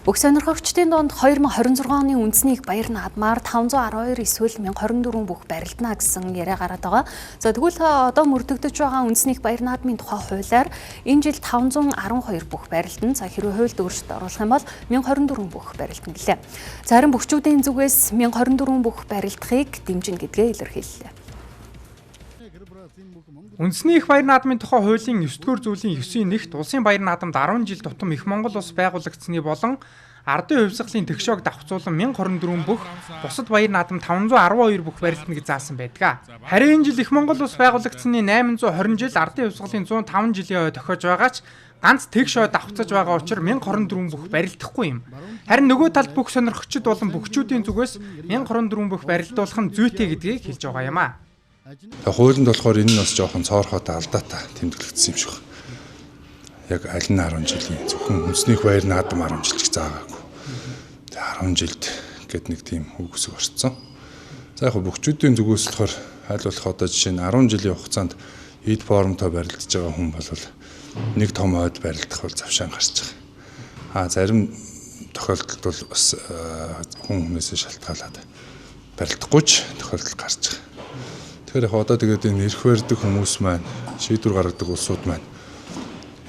Бүх сонирхогчдын дунд 2026 оны үндэсний их баяр наадмаар 512 эсвэл 1024 бүх барилдана гэсэн яриа гараад байгаа. За, тэгвэл одоо мөрдөгдөж байгаа үндэсний их баяр наадмын тухай хуулиар энэ жил 512 бүх барилдана. За, хэрвээ хуульд өөрчлөлт оруулах юм бол 1024 бүх барилдана гэлээ. За, харин бөхчүүдийн зүгээс 1024 бүх барилдахыг дэмжинэ гэдгээ илэрхийллээ. Үндэсний их баяр наадмын тухай хуулийн 9-р зүйлийн 9-ийн 1-т улсын баяр наадамд 10 жил тутам их Монгол улс байгуулагдсаны болон ардын хувьсгалын тэгшоог давхцуулан 1024 бүх, бусад баяр наадам 512 бүх барилдана гэж заасан байдаг. Харин энэ жил их Монгол улс байгуулагдсаны 820 жил, ардын хувьсгалын 105 жилийн ой тохиож байгаа ч ганц тэгш ой давхцаж байгаа учраас 1024 бүх барилдахгүй юм. Харин нөгөө талд бүх сонирхогчид болон бөхчүүдийн зүгээс 1024 бүх барилдуулах нь зүйтэй гэдгийг хэлж байгаа юм а. Хуулинд болохоор энэ нь бас жоохон цоорхотой, алдаатай тэмдэглэгдсэн юм шиг байна. Яг аль нь 10 жилийн, зөвхөн үндэсний их баяр наадам 10 жил ч заагаагүй. Тэгээ 10 жилд гээд нэг тийм үг үсэг орцсон. За, яг бөхчүүдийн зүгээс болохоор аль болох одоо жишээ нь 10 жилийн хугацаанд эд формтой барилдаж байгаа хүн бол нэг том ойд барилдах бол завшаан гарч байгаа. А зарим тохиолдолд бол бас хүн хүнээсээ шалтгаалаад барилдахгүй ч тохиолдол гарч байгаа. Тэгэхээр яг одоо тэгээд энэ эрх барьдаг хүмүүс маань, шийдвэр гаргадаг улсууд маань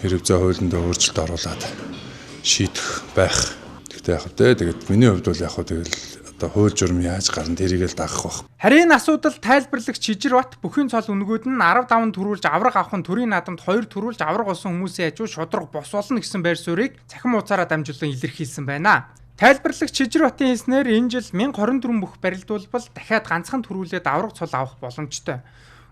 хэрэг зай хуулиндаа өөрчлөлт оруулаад шийдэх байх. Гэхдээ яг тэ тэгээд миний хувьд бол яг тэгэл одоо хууль журам яаж гарна, тэрийг л дагах байх. Харин энэ асуудал тайлбарлагч Чижир Бат бүхэн цол үнгүүд нь 10 даван түрүүлж авраг авах нь төрийн наадамд 2 түрүүлж авраг болсон хүмүүсийн хажуу шударга бос болно гэсэн байр суурийг цахим хуудасаараа дамжуулан илэрхийлсэн байна. Тайлбарлагч Чижир Батын хэлснээр энэ жил 1024 бүх барилдуулбал дахиад ганцхан түрүүлээд авраг цол авах боломжтой.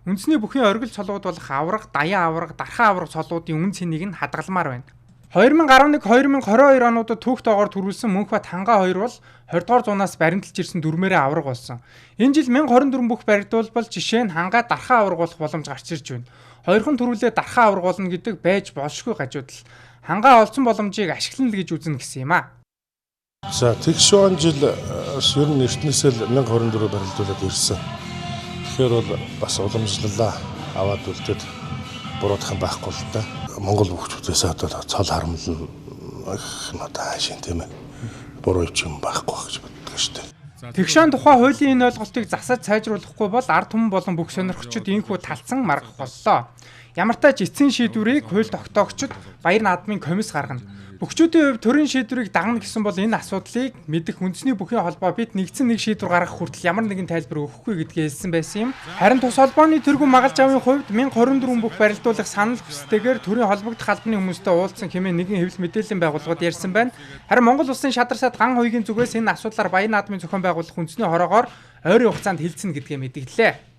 Үндэсний бүхний оргил цолууд болох авраг, даян авраг, дархан авраг цолуудын үн цэнийг нь хадгалмаар байна. 2011 2022 онуудад түүх тоогоор түрүүлсэн Мөнхбат Хангаа хоёр бол 20 дугаар зуунаас баримталж ирсэн дүрмээрээ авраг болсон. Энэ жил 1024 бүх барилдуулбал жишээ нь Хангаа, дархан авраг болох боломж гарч ирж байна. Хоёрхан түрүүлээ дархан авраг болно гэдэг байж болшгүй гажуудал. Хангаа олдсон боломжийг ашиглана л гэж үзнэ гэсэн юм а. За, тэгш он жил ер нь эртнээсээ л 1024 барилдуулаад ирсэн. Тэгэхээр бол бас уламжлалаа аваад үлдээд буруутах юм байхгүй л да. Монгол хүүхдүүдээс одоо цол харамлал их юм одоо хаашийн, тийм ээ. Буруу юм байхгүй гэж боддог шүү дээ. Тэгшэн тухай хуулийн энэ ойлголтыг засаж сайжруулахгүй бол ард түмэн болон бүх сонирхогчид ийнхүү талцсан маргах боллоо. Ямартай ч эцсийн шийдвэрийг хууль тогтоогчид, баяр наадмын комисс гаргана. Бөхчүүдийн хувьд төрийн шийдвэрийг дагна гэсэн бол энэ асуудлыг мэдэх үндэсний бүхий холбоо бид нэгдсэн нэг шийдвэр гаргах хүртэл ямар нэгэн тайлбар өгөхгүй гэдгээ хэлсэн байсан юм. Харин тус холбооны тэргүүн Магалж авын хувьд 1024 бүх барилдуулах санал хүстэйгээр төрийн холбогдох албаны хүмүүстэй уулзсан хэмээн нэгэн хэвлэл мэдээллийн байгууллагад ярьсан байна. Харин Монгол Улсын шадар сад Ган хоёгийн зүгээс энэ асуудлаар баяр наадмын зохион байгуулах үндэсний хороогоор ойрын хугацаанд хэлцэнэ гэдгээ мэдгдлээ.